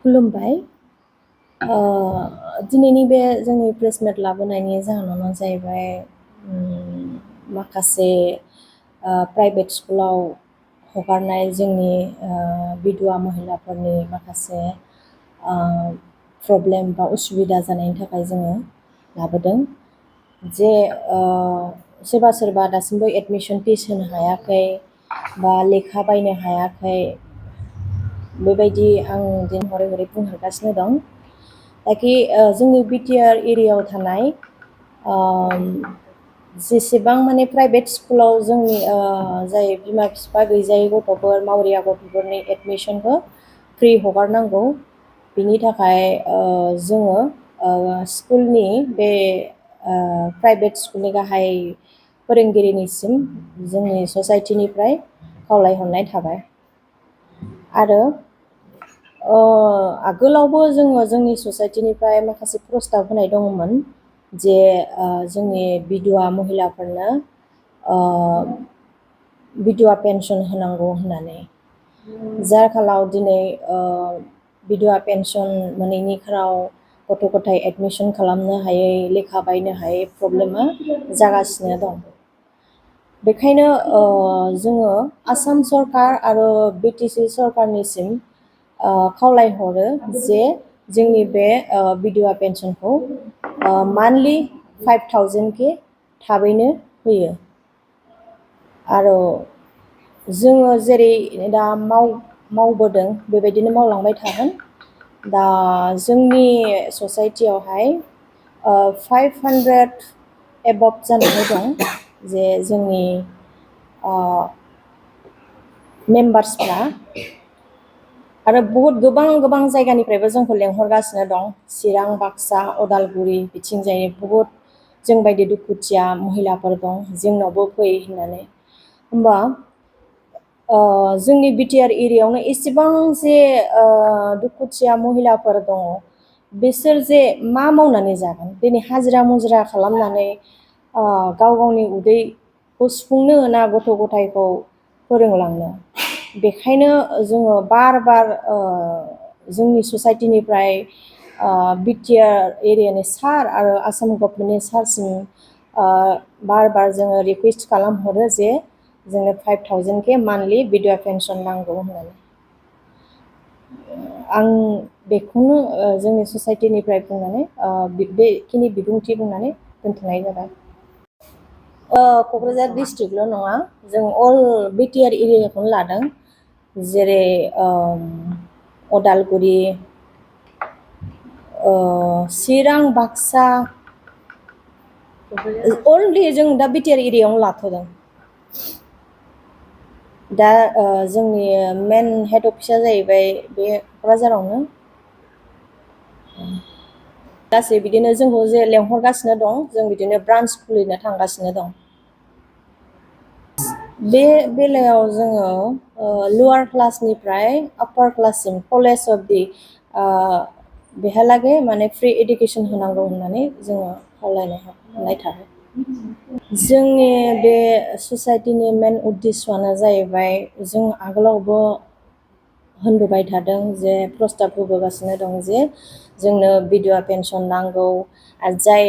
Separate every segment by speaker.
Speaker 1: खुलुमबाय। दिनैनि बे जोंनि प्रेस मिट लाबोनायनि जाहोनानो जाहैबाय माखासे प्राइभेट स्कुलाव हगारनाय जोंनि बिधवा महिलाफोरनि माखासे प्रब्लेम बा उसुबिदा जानायनि थाखाय जोङो लाबोदों। जे सोरबा सोरबा दासिमबो एडमिशन फिस होनो हायाखै बा लेखा बायनो हायाखै, बेबायदि आं दिन हरै हरै बुंहरगासिनो दं। ताकि जोंनि बिटिआर एरियायाव थानाय जेसेबां माने प्राइभेट स्कुलाव जोंनि जाय बिमा बिफा गैजायै गथ'फोर मावरिया गथ'फोरनि एडमिशनखौ फ्रि हगारनांगौ, बिनि थाखाय जोङो स्कुलनि बे प्राइभेट स्कुलनि गाहाय फोरोंगिरिनिसिम जोंनि ससाइटिनिफ्राय खावलायहरनाय थाबाय। आरो आगोलावबो जोङो जोंनि ससाइटिनिफ्राय माखासे प्रस्ताब होनाय दङमोन जे जोंनि बिधवा महिलाफोरनो बिधवा पेन्सन होनांगौ होननानै। जाय खालाव दिनै बिधवा पेन्सन मोनैनि खाराव गथ' गथाय एडमिशन खालामनो हायै, लेखा बायनो हायै प्रब्लेमा जागासिनो दं। बेखायनो जोङो आसाम सरकार आरो बिटिसि सरकारनिसिम खावलायहरो जे जोंनि बे बिधवा पेन्सनखौ मान्थलि 5000 थाबैनो होयो। आरो जोङो जेरै दा मावबोदों बेबायदिनो मावलांबाय थागोन। दा जोंनि ससाइटियावहाय 500 एबभ जानानै दं, जे जोंनि मेम्बार्सफ्रा। आरो बहुत गोबां जायगानिफ्रायबो जोंखौ लेंहरगासिनो दं। चिरां, बाक्सा, उदालगुरि बिथिंजाय बहुत जोंबायदि दुखुथिया महिलाफोर दं, जोंनावबो फै होननानै। होमबा जोंनि बिटिआर एरियायावनो एसेबां जे दुखुथिया महिलाफोर दङ, बिसोर जे मा मावनानै जागोन? दिनै हाजिरा मुजिरा खालामनानै गाव गावनि उदैखौ सुफुंनो ना गथ' गथायखौ फोरोंलांनो? बेखायनो जोङो बार बार जोंनि ससाइटिनिफ्राय बिटिआर एरियानि सार आरो आसाम गभर्नमेन्टनि सारसिम बार बार जोङो रिकुवेस्ट खालामहरो जे जोंनो 5000 मान्थलि बिधवा पेन्सन नांगौ होननानै। आं बेखौनो जोंनि ससाइटिनिफ्राय बुंनानै बेखिनि बिबुंथि बुंनानै दोनथ'नाय जाबाय। क'क्राझार डिस्ट्रिक्टल' नङा, जों अल बिटिआर एरियाखौनो लादों। जेरै उदालगुरि, चिरां, बाक्सा, अनलि जों दा बिटिआर एरियायावनो लाथ'दों। दा जोंनि मेन हेड अफिसा जाहैबाय बे क'क्राझारावनो। गासै बिदिनो जोंखौ जे लेंहरगासिनो दं, जों बिदिनो ब्रान्स खुलिनो थांगासिनो दं। बे बेलायाव जोङो लवार क्लासनिफ्राय आपार क्लाससिम कलेज अफ दि बेहालागै माने फ्रि इडुकेसन होनांगौ होननानै जोङो खावलायनाय थाबाय। जोंनि बे ससाइटिनि मेन उद्देस्यआनो जाहैबाय, जों आगोलावबो होनबोबाय थादों, जे प्रस्ताब होबोगासिनो दं जे जोंनो बिधवा पेन्सन नांगौ। आरो जाय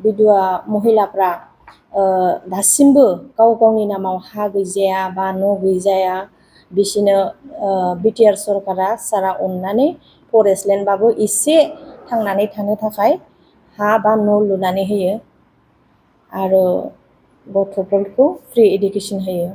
Speaker 1: बिधवा महिलाफ्रा दासिमबो गाव गावनि नामाव हा गैजाया बा न' गैजाया, बिसोरनो बिटिआर सरकारा सारा अननानै फरेस्ट लेण्डबाबो एसे थांनानै थानो थाखाय हा बा न' लुनानै होयो आरो गथ'फोरखौ फ्रि इडुकेसन होयो।